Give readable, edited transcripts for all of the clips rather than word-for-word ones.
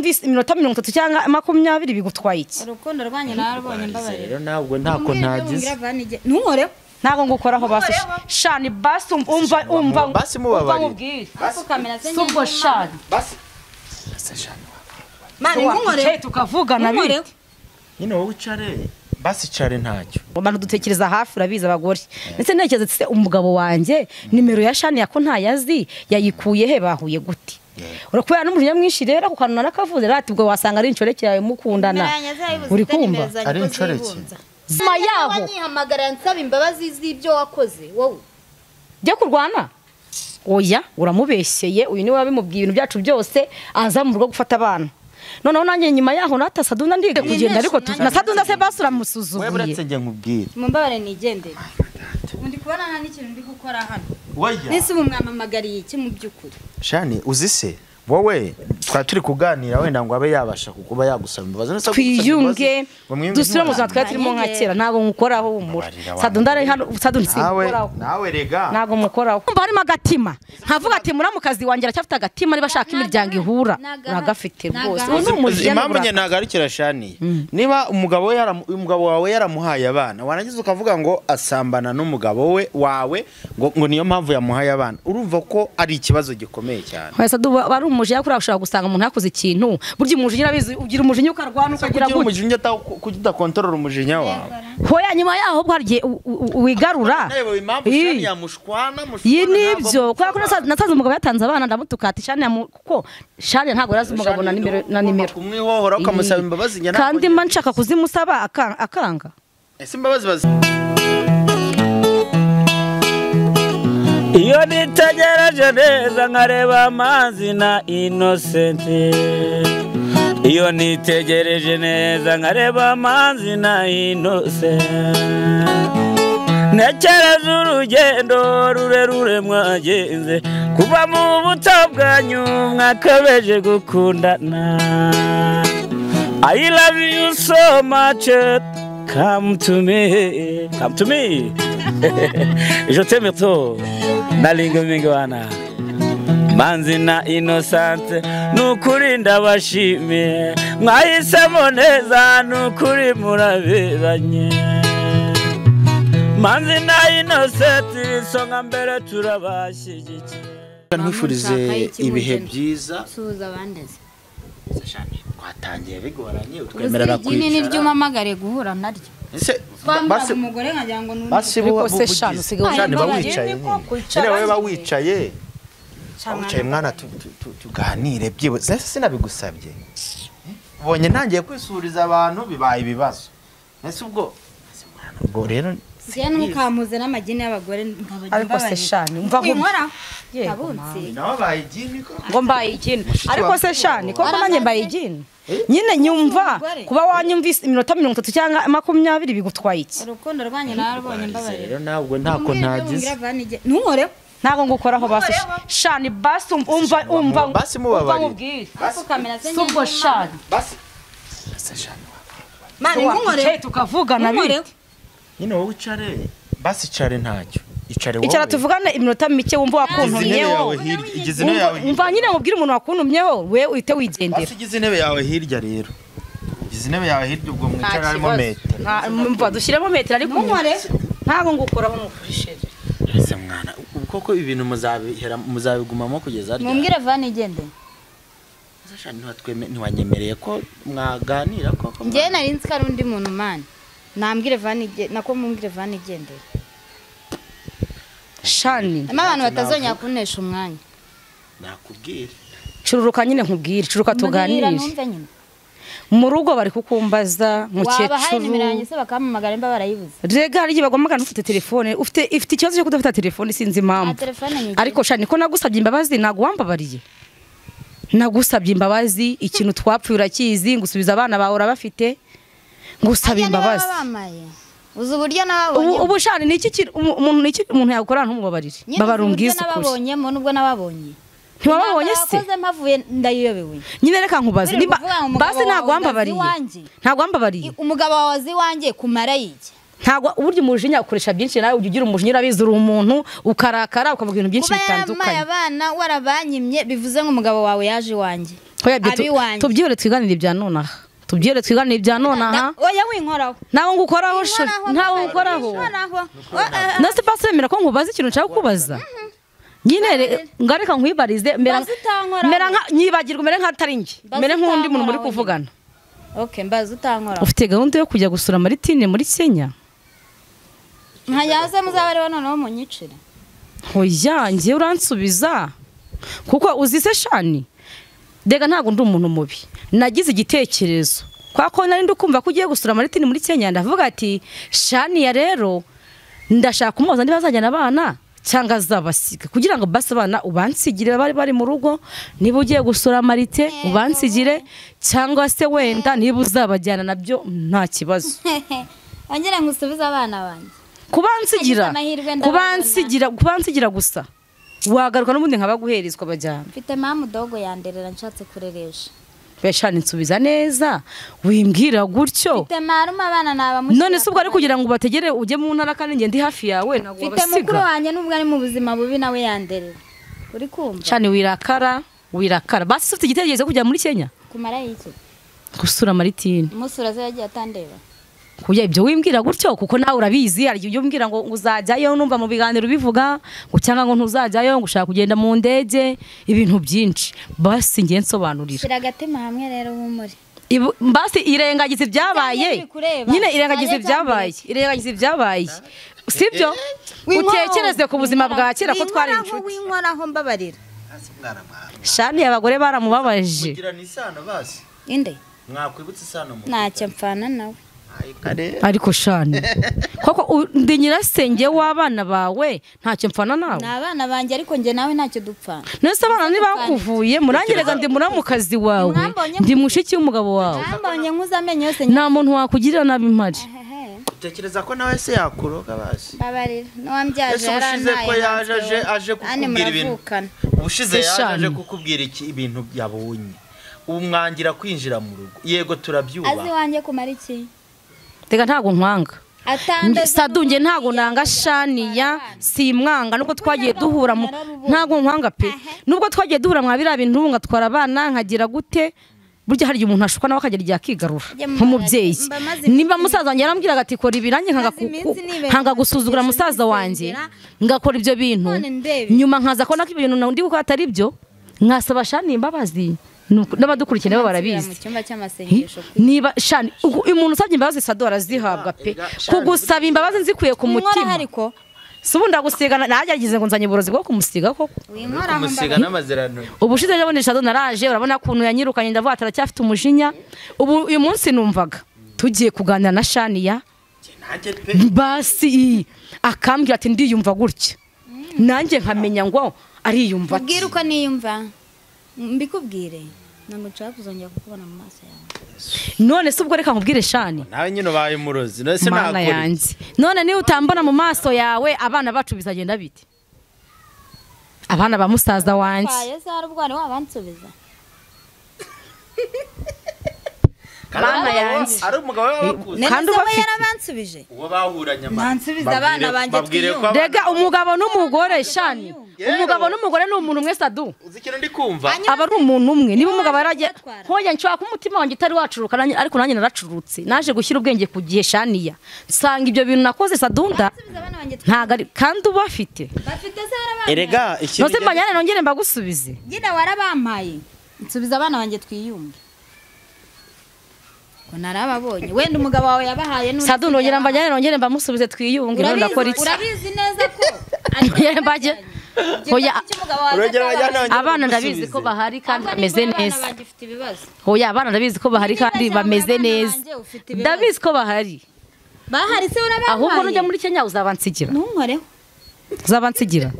wanyumvise iminota 30 cyangwa 20 bigutwaye iki? Urukundo rwanyu narubonye mbabarira. Rero ntabwo ntako ntagize. Ntunkore. Ntabwo ngukoraho basi. Shani basi umva basi mubabarire. Subwo shani. Basi. Shani. Mani ntunkore. Tukavugana bite? Nyine wowe ucare. Basi care ntacyo. Abantu dutekereza hafi urabiza abagore. Ndetse ntekereza ati umugabo wanjye nimero ya Shani yako ntayazi yayikuye he bahuye gute? Urakubera n'umujinya mwinshi rero ako kantu narakavuze rati ubwo wasanga ari inshoreke yawe mukundana. Uri kumva? Ari inshoreke. Zima yabo. Wanyihamagara nsaba imbabazi z'ibyo wakoze wowe. Jya kurwana? Oya uramubeshyeye uyu niwe wabimubwiye ibintu byacu byose aza mu rugo gufata abana. Noneho nanjye nyuma yaho nata Sadunda ndiga kugenda ariko na Sadunda se basura musuzuguye. Wewe buretse nge nkubwire. Mumbabare nigendere. Undi kubona nta n'ikintu ndi gukora hano. Oya. Nese ubu mwamamagariye iki mu byukuri? Shani uzi se wowe twa turi kuganira wenda ngo abe yabasha kukuba yagusaba imbabazi. Twiyunge dusubire mu buzima twari turimo nka kera ntabwo nkukoraho humura. Sadunda ari hano Sadunda sinkoraho. Nawe rega. Ntabwo mukoraho. Umva harimo agatima. Nkavuga ati muramukazi wanjye aracyafite agatima niba ashaka imiryango ihura. Uragafite rwose. Impamvu nye nagarukira Shani. Niba umugabo wawe yaramuhaye abana warangiza ukavuga ngo asambana n'umugabo we wawe ngo niyo mpamvu yamuhaye abana urumva ko ari ikibazo gikomeye cyane. Bari umujinya kuri ashobora gusanga umuntu yakoze ikintu burya umujinya urabizi ugira umujinya ukarwana ukagira gutya umujinya kugira control umujinya wawe. Hoya nyuma yaho bwo harye wigarura. Impamvu yamushwana mushwana. Nibyo kubera ko nasanze umugabo yatanze abana ndamutuka ati Shani kuko Shani ntago yarazi umugabo na nimero na nimero. Kumwihohora ukamusaba imbabazi njye kandi mba nshaka kuzimusaba akanga. Ese imbabazi bazi. Iyo nitegereje neza nkareba amazi na Innocent. Iyo nitegereje neza nkareba amazi na Innocent. Ntekereza urugendo rurerure mwagenze kuva mu buto bwanyu mwakabeje gukundana. I love you so much, come to me, come to me. Je t'aime trop. Nalingo mingwana Manzi na Innocent nukuri ndabashimiye mwahisemo neza nukuri muraberanye. Manzi na Innocent isonga mbere turabashyigikiye. Nkwifurize ibihe byiza. Suhuza abandeze. Twatangiye bigoranye utwemerera kwicara. Ni niryo guhura naryo. Ese basi umugore nkagira ngo nundi. Basi ariko se Shani usigaye Shani ba wicaye. Nyine wewe ba wicaye. Wicaye mwana tuganire byibuze. Ese sinabigusabye. Ubonye ntangiye kwisuriza abantu bibaye ibibazo. Ese ubwo mwana ubwo rero siya ntukamuze n'amagini y'abagore nkabagira. Ariko se Shani umva nkora. Abunzi. Nawe baye igini ko. Ngo mbaye igini. Ariko se Shani koko nanjye mbaye igini. Nyine nyumva kuba wanyumvise iminota 30 cyangwa 20 bigutwaye iki? Urukundo rwanyu narubonye mbabarira. Rero ntabwo ntako ntagize. Ntunkore. Ntabwo ngukoraho basi. Shani basi umva basi mubabarire. Subwo Shani. Basi. Shani. Mani ntunkore. Tukavugana bite? Nyine wowe ucare. Basi care ntacyo. Icare wowe. Icara tuvugane iminota mike wumva wakuntumyeho. Igize intebe yawe. Umva nyine mubwire umuntu wakuntumyeho we uhite wigendera. Basi igize intebe yawe hirya rero. Igize intebe yawe hirya ubwo mwicara harimo metero. Umva dushyiremo metero ariko ntabwo ngukoraho nukurisheje. Ese mwana koko ibintu muzabihera muzabigumamo kugeza ryari? Mumbwire Vani igende. Shani ntiwanyemereye ko mwaganira koko. Nge nari nzi ko ari undi muntu man. Nambwire Vani nako mumbwire Vani igendera. Shani abantu batazongera kunesha umwanya. Nakubwira. Cururuka nyine nkubwire, cururuka tuganire. Mu rugo bari kukumbaza mukecuru. Wabahaye nimero yanjye se bakampamagara imba barayibuze. Rega hari igihe bagombaga ufite telefone, ufite ikibazo cyo kudafata telefone sinzi impamvu. Ariko Shani ko nagusabye imbabazi ntago wambabariye. Nagusabye imbabazi ikintu twapfuye urakizi ngusubiza abana bawe urabafite. Ngusaba imbabazi. Uzi uburyo nababonye. Ubu Shani ni iki umuntu niki umuntu yakora ntumubabarire. Babarungiza ukuri. Nababonyemo nubwo nababonye. Ntiwababonye se? Nakoze mpavuye ndayiyobewe. Nyine reka nkubaze niba basi ntago wambabariye. Ntago wambabariye. Umugabo wawe azi wanjye kumara yiki. Ntago uburyo umujinya ukoresha byinshi nawe ujya ugira umujinya urabizi uri umuntu ukarakara ukavuga ibintu byinshi bitandukanye. Kuba abana warabanyimye bivuze ngo umugabo wawe yaje iwanjye. Tubyihore twiganire ibya nonaha. Tubyihore twiganire ibya nonaha. Oya winkoraho. Ntawe ngukoraho sho. Ntawe ngukoraho. Nase pasi wemera ko nkubaza ikintu nshaka kubaza. Nyine ngareka nkwibarize mera nka nyibagirwa mere nka atari njye. Mere nk'undi muntu muri kuvugana. Okay, mbaza utankora. Ufite gahunda yo kujya gusura Maritine muri Kenya? Nkayaze muzabare noneho munyicire. Oya, ngiye uransubiza. Kuko uzise shani. Dega ntago ndi umuntu mubi. Nagize igitekerezo. Kwa ko nari ndukumva ko ugiye gusura Maritine muri Kenya ndavuga ati shani ya rero ndashaka kumubaza niba azajyana abana cyangwa azabasiga kugira ngo basi abana ubansigire bari mu rugo niba ugiye gusura Marite ubansigire cyangwa se wenda niba uzabajyana nabyo nta kibazo. Ongera ngusubize abana banjye. Kubansigira gusa wagaruka n'ubundi nkabaguherezwa bajyana. Mfite mamu dogo yanderera nshatse kureresha. Beshani nsubiza neza wimbwira gutyo. Mfite marume abana nabamushyira. None se ubwo ari kugira ngo bategere ujye mu ntara kandi nge ndi hafi yawe ntabwo wabasiga. Mfite mukuru wanjye nubwo ari mu buzima bubi nawe yanderera. Uri kumva? Shani wirakara. Basi ufite igitekerezo kujya muri Kenya? Kumara iki? Gusura Maritine. Musura ze yagiye atandeba. Kuya ibyo wimbwira gutyo kuko nawe urabizi hari ibyo umbwira ngo uzajyayo numva mu biganiro bivuga ngo cyangwa ngo ntuzajyayo ngo ushaka kugenda mu ndege ibintu byinshi basi ngiye nsobanurira. Shira agatima hamwe rero humure. Basi irengagiza ibyabaye. Nyine irengagiza ibyabaye. Irengagiza ibyabaye. Sibyo? Utekereze ku buzima bwa kera ko twari inshuti. Winkoraho mbabarira. Shani abagore baramubabaje. Kugira ni isano basi. Inde? Mwakwibutsa isano mu. Ntacyo mfana nawe. Ariko shani koko ndi nyirasenge w'abana bawe ntacyo mfana nawe. Ni abana banjye ariko nge nawe ntacyo dupfana. Nese abana nibakuvuye murangirega ndi muramukazi wawe ndi mushiki w'umugabo wawe. Mwambonye nkuza amenyo yose. Nta muntu wakugirira nabi mpari. Utekereza ko nawe se yakuroga basi? Babarira n'uwambyaje yarantaye. Ko yaje aje kukubwira ibintu. Ubushize yaje kukubwira iki ibintu byabonye. Umwangira kwinjira mu rugo. Yego turabyuba. Azi wanjye kumara iki? Tega ntago nkwanga. Sadunge ntago nanga Shaniya simwanga nuko twagiye duhura ntago nkwanga pe. Nubwo twagiye duhura mwa bira bintu ngatwara abana nkagira gute burya hari umuntu ashukwa nawe akagera igihe akigarura nk'umubyeyi. Nimba musaza wanjye yarambwiraga ati kora ibi nanjye nkanga gusuzugura musaza wanjye ngakora ibyo bintu nyuma nkaza kubona ko ibintu ndi gukora atari byo nkasaba Shani imbabazi. N'abadukurikiye nabo barabizi. Niba Shani umuntu usabye imbabazi Sado arazihabwa pe. Kugusaba imbabazi nzikuye ku mutima. Si ubu ndagusiga nagerageje ngo nzanye uburozi bwo kumusiga koko. Kumusiga n'amazirano. Ubushize nabonye Sado naraje urabona kuntu yanyirukanye ndavuga ati aracyafite umujinya. Ubu uyu munsi numvaga tugiye kuganira na Shaniya. Basi akambwira ati ndiyumva gutya. Nanjye nkamenya ngo ariyumva. Ubwira uko niyumva. Mbikubwire. Ntabwo nshaka kuzongera kukubona mu maso yawe. None se ubwo reka nkubwire Shani. Nawe nyine ubaye umurozi. None se nakora. None niba utambona mu maso yawe abana bacu bizagenda bite? Abana ba musaza wanjye. Kwaye se hari ubwo wabansubiza. Bana yanjye. Ari umugabo w'abakuze. Kandi uba yarabansubije. Uwo bahuranye amara. Nansubiza abana banjye twiyumve. Rega umugabo n'umugore Shani. Umugabo n'umugore ni umuntu umwe Sadu. Uzi ikintu ndi kumva? Aba ari umuntu umwe. Niba umugabo yaragiye hoya nshaka ko umutima wanjye utari wacuruka ariko nanjye naracurutse. Naje gushyira ubwenge ku gihe Shaniya. Nsanga ibyo bintu nakoze Sadunda. Ntago ari kandi ubafite. Bafite se yarabampaye. Erega ikintu. Nose mbanyane nongere mbagusubize. Nyine warabampaye. Nsubiza abana banjye twiyumve. Narababonye wenda umugabo wawe yabahaye n'undi. Sadu nongera mbajyane nongere mbamusubize twiyunge none ndakora iki? Urabizi neza ko mbaje. Hoya abana ndabizi ko bahari kandi bameze neza. Hoya abana ndabizi ko bahari kandi bameze neza. Ndabizi ko bahari. Bahari se urabahaye. Ahubwo nujya muri Kenya uzabansigira. Ntunkoreho. Uzabansigira.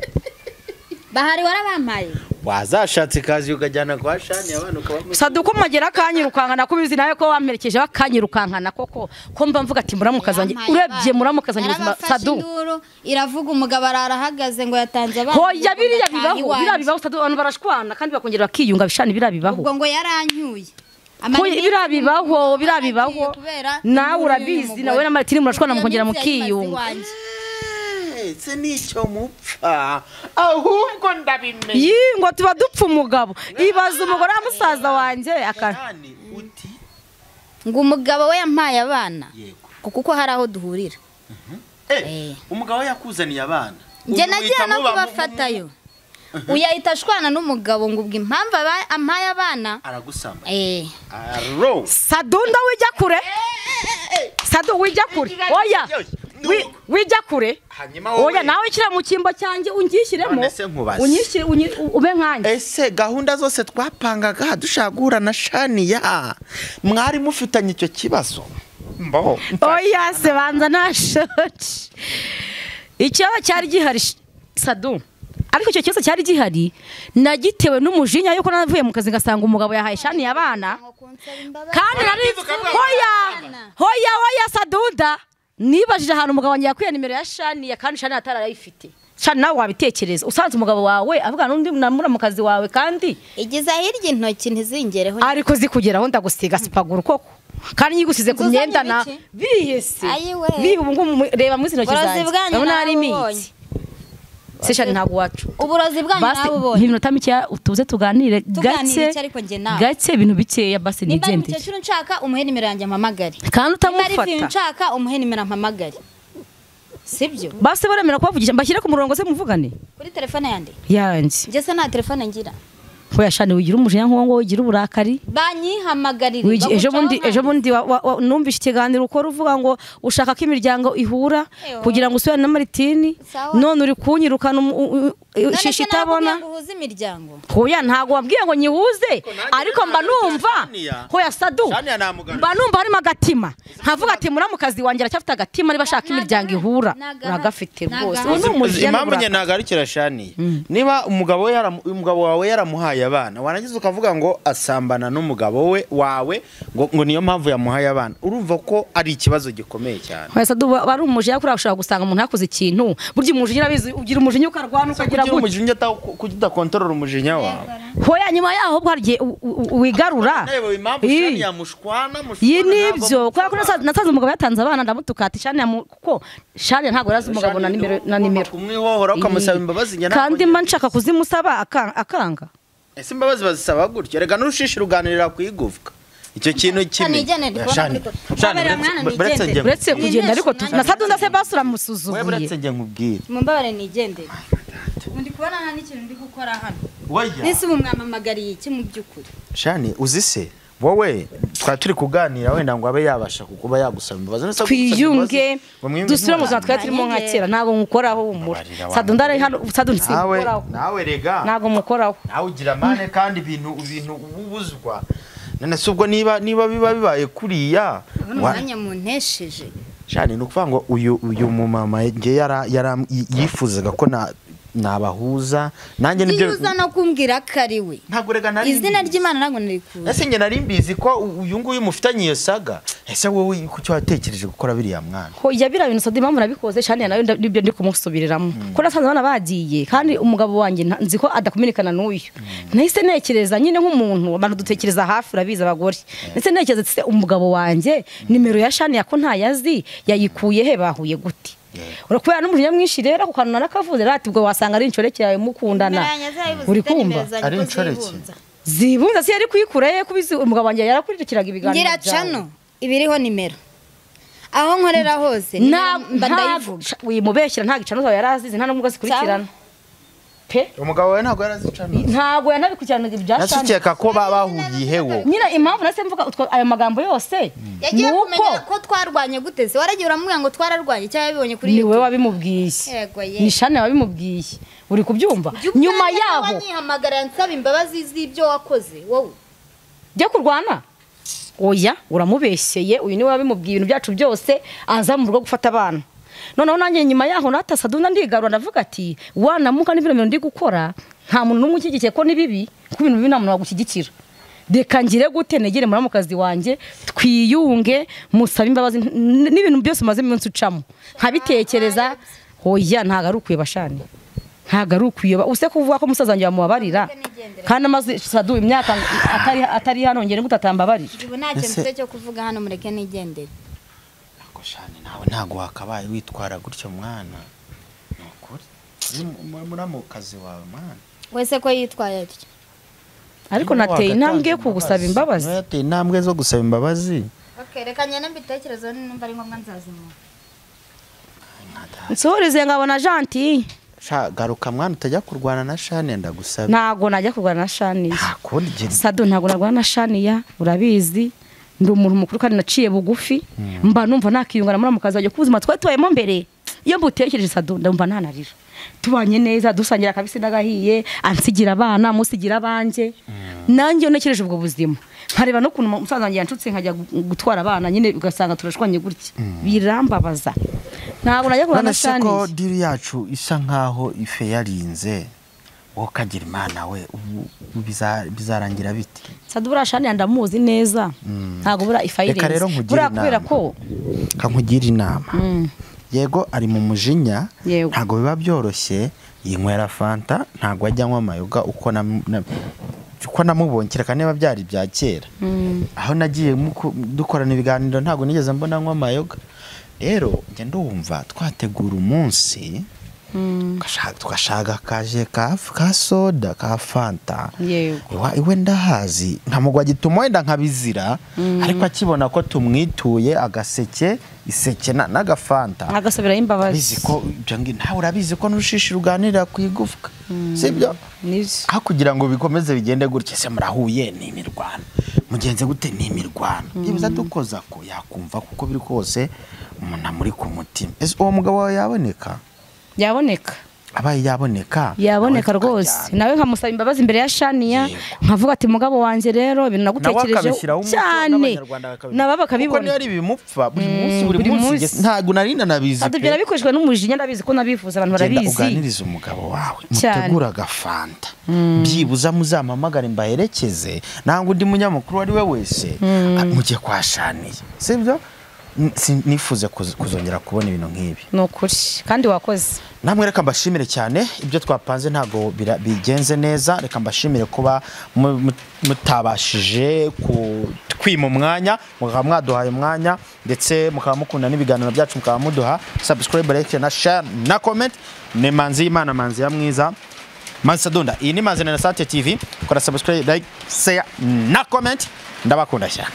Bahari warabampaye. Wazashatse kazi ukajyana kwa Shani abana ukabamusubiza. Sadu ko magera kanyirukankana kubizi nawe ko wamperekeje bakanyirukankana koko ko mba mvuga ati muramukazange urebye muramukazange ubuzima Sadu iravuga umugabo ararahagaze ngo yatanze abana. Hoya biriya bibaho biriya bibaho Sadu abantu barashwana kandi bakongera bakiyunga bishani biriya bibaho. Ubwo ngo yarancyuye. Biriya bibaho biriya bibaho nawe urabizi nawe na Martine murashwana mukongera mukiyunga. Uretse n'icyo mupfa ahubwo ndabimenye. Yi ngo tuba dupfa umugabo. Ibaza umugore wa musaza wanjye akani uti ngo umugabo we yampaye abana. Kuko hari aho duhurira. Umugabo yakuzaniye abana. Nge nagiye no kubafatayo. Uyahita ashwana n'umugabo ngo ubwo impamvu ampaye abana aragusamba. Sadunda wijya kure. Sadu wijya kure. Oya. Wijya kure. Oya nawe kira mu kimbo cyanjye ungishyiremo. Unyishyire ube nkanjye. Ese gahunda zose twapangaga dushagura na Shania mwari mufitanye icyo kibazo? Mbo. Oya se banza nashoje. Ikibazo cyari gihari Sadu. Ariko icyo kibazo cyari gihari nagitewe n'umujinya yuko navuye mu kazi ngasanga umugabo yahaye Shani abana. Kandi nari hoya hoya hoya Saduda nibajije ahantu umugabo wanjye yakuye nimero ya Shani ya kandi Shani atarayifite. Shani nawe wabitekereza usanze umugabo wawe avuga n'undi namura mu kazi wawe kandi igiza hirya intoki ntizingereho ariko zikugeraho ndagusiga sipaguru koko. Kandi nyigusize ku myenda na bihese bihe ubu ngo reba mu ntoki zanjye ndabona ari imiki. Seshani ntabwo wacu uburozi bwanyu nabubonye iminota mike utuze tuganire gake gake ibintu bikeya basi nigendeye. Niba umukecuru nshaka umuhe nimero yanjye mpamagare kandi utamufata. Niba nshaka umuhe nimero mpamagare sibyo basi baremera kubavugisha mbashyire ku murongo se muvugane kuri telefone yande yanjye. Nge se nta telefone ngira. Hoya Shani wigira umujinya nkuwo ngo wigira uburakari banyihamagarire. Ejo bundi numvishe ikiganiro ukora uvuga ngo ushaka ko imiryango ihura kugira ngo usubirane na Maritini none uri kunyirukana shisha itabona. Hoya ntago wabwiye ngo nyihuze ariko mba numva hoya Sadu mba numva harimo agatima nkavuga ati muramukazi wanjye aracyafite agatima niba ashaka imiryango ihura uragafite rwose. Impamvu njye nagarukira Shani niba umugabo wawe yaramuhaye abana warangiza ukavuga ngo asambana n'umugabo we wawe ngo niyo mpamvu yamuhaye abana urumva ko ari ikibazo gikomeye cyane. Hoya Sadu bari umujinya kuri ushobora gusanga umuntu yakoze ikintu burya umujinya urabizi ugira umujinya ukarwana ukagira gutya umujinya kugira control umujinya wawe. Hoya nyuma yaho ubwo harye wigarura iyi nibyo kubera ko nasanze umugabo yatanze abana ndamutuka ati Shani kuko Shani ntago yarazi umugabo na nimero na nimero kumwihohora ukamusaba imbabazi njye kandi mba nshaka kuzimusaba akanga. Ese imbabazi bazisaba gutyo rega n'urushishi ruganirira kwigufwa icyo kintu kimwe. Shani uretse kugenda ariko na Sadunda se basura musuzuguye. Uretse njye nkubwire mumbabare nigendere undi kubona nta n'ikintu ndi gukora hano. Nese ubu mwamamagariye iki mu byukuri? Shani uzi se wowe twa turi kuganira wenda ngo abe yabasha kuba yagusaba imbabazi twiyunge dusubire mu buzima twari turimo nka kera ntabwo nkukoraho humura Sadunda ari hano Sadunda sinkoraho nawe rega ntabwo mukoraho nawe ugira amane kandi ibintu ubuzwa none se ubwo niba biba bibaye kuriya umwanya muntesheje. Shani nukuvuga ngo uyu mumama nge yifuzaga ko nabahuza nanjye nibyo uza no kumbwira kariwe ntabwo rega nari izina ry'Imana ntabwo narikuzi. Ese nge nari mbizi ko uyu nguyu mufitanye iyo saga. Ese wowe kucyo watekereje gukora biriya mwana? Hoya biriya bintu Sadu impamvu nabikoze Shani nayo nibyo ndi kumusubiriramo ko nasanze abana bagiye kandi umugabo wanjye nzi ko adakominikana n'uyu. Nahise ntekereza nyine nk'umuntu abantu dutekereza hafi urabizi abagore. Nahise ntekereza ati umugabo wanjye nimero ya Shani yako ntayazi yayikuye he bahuye gute? Urakubera n'umujinya mwinshi rero kukantu narakavuze rati ubwo wasanga ari inshoreke yawe mukundana uri kumva ari inshoreke zibunza si yari kuyikura ye kubizi umugabo wanjye yarakurikiraga ibiganiro ngira cano ibiriho nimero aho nkorera hose mba ndayivuga wimubeshyira nta gicano zawe yarazize nta n'ubwo zikurikirana pe umugabo wawe ntabwo yarazicana ntabwo yanabikurikiranaga ibya Shani nasukeka ko babahugiye hewo nyina impamvu nase mvuga ayo magambo yose yagiye kumenya ko twarwanye gute se waragiye uramubwira ngo twararwanye cyangwa yabibonye kuri ni wewe wabimubwiye ni Shani wabimubwiye uri kubyumva nyuma yaho wanyihamagara nsaba imbabazi z'ibyo wakoze wowe jya kurwana oya uramubeshyeye uyu niwe wabimubwiye ibintu byacu byose aza mu rugo gufata abana. Noneho nanjye nyuma yaho nata Sadunda ndigarura ndavuga ati wanamuka n'ibintu ndi gukora nta muntu n'umwe ushyigikiye ko ni bibi kuko ibintu bibi nta muntu wagushyigikira reka ngire gute negere muramukazi wanjye twiyunge musabe imbabazi n'ibintu byose umaze iminsi ucamo nkabitekereza. Hoya ntago ari ukuyeba Shani ntago ari ukuyeba use kuvuga ko musaza wanjye bamubabarira kandi amaze Sadu imyaka atari hano ngere gutatambabarira. Ubu nta kintu mfite cyo kuvuga hano mureke nigendere. Shani nawe ntago wakabaye witwara gutyo mwana. Muramukazi wawe mwana wese ko yitwaye atyo. Ariko nateye intambwe yo kugusaba imbabazi. Nateye intambwe zo gusaba imbabazi. Okay, reka nyene mbitekerezo numva ari ngombwa nzazimuha. Nsohoreze ngabona Gentil. Sha garuka mwana utajya kurwana na Shani ndagusaba. Ntago najya kurwana na Shani. Sado ntago narwana na Shani ya urabizi. Ndi umuntu mukuru kandi naciye bugufi. Mba numva nakiyungana muri mukazi wajye kubuzima twari tubayemo mbere. Iyo mbutekereje Sado ndumva ntanarira. Tubanye neza dusangira kabisi nagahiye ansigira abana musigira abanje. Nanjye ntekereje ubwo buzima. Nkareba no kuntu umusaza wanjye yanshutse nkajya gutwara abana nyine ugasanga turashwanye gutya. Birambabaza. Ntabwo najya kurwana na Shani. Ko diri yacu isa nkaho ife yarinze. Wowe kagira Imana we ubu bizarangira bite? Sado buriya Shani ndamuzi neza. Ntabwo buriya ife yarinze. Buriya kubera ko kankugira inama. Yego ari mu mujinya ntago biba byoroshye yinywera fanta ntago ajya anywa amayoga uko uko namubonye kereka niba byari bya kera. Aho nagiye dukorana ibiganiro ntago nigeze mbona anywa amayoga. Rero njye ndumva twategura umunsi tukashaka kaje ka soda ka fanta. Iwe ndahazi nkamugwa gituma wenda nkabizira ariko akibona ko tumwituye agaseke iseke n'agafanta agasabira imbabazi. Bizi ko ibyo ngi ntawe urabizi ko n'urushishi ruganirira ku igufwa. Sibyo? Aho kugira ngo bikomeze bigende gutya se murahuye ni imirwano. Mugenze gute ni imirwano. Byibuza dukoza ko yakumva kuko biri kose umuntu amuri ku mutima. Ese uwo mugabo wawe yaboneka? Yaboneka. Abaye yaboneka. Yaboneka rwose. Nawe nkamusaba imbabazi imbere ya Shaniya nkavuga ati mugabo wanjye rero ibintu nagutekereje cyane. Nabo bakabibona. Kuko niyo bimupfa buri munsi buri munsi ntago narinda nabizi. Ati byarabikoshwe n'umujinya ndabizi ko nabifuza abantu barabizi. Uganiriza umugabo wawe mutegura agafanta. Byibuza muzampamagare mbaherekeze nangwa undi munyamakuru ari we wese mujye kwa Shaniya. Sibyo? Nifuze kuzongera kubona ibintu nk'ibi. Nukuri kandi wakoze. Namwe reka mbashimire cyane ibyo twapanze ntago bigenze neza. Reka mbashimire kuba mutabashije kwima umwanya mukaba mwaduhaye umwanya ndetse mukaba mukunda n'ibiganiro byacu mukaba muduha subscribe, like na share na comment. Ni Manzi y'Imana, Manzi ya mwiza, Manzi Sadunda. Iyi ni Manzi na Sante TV. Kora subscribe, like, share na comment. Ndabakunda cyane.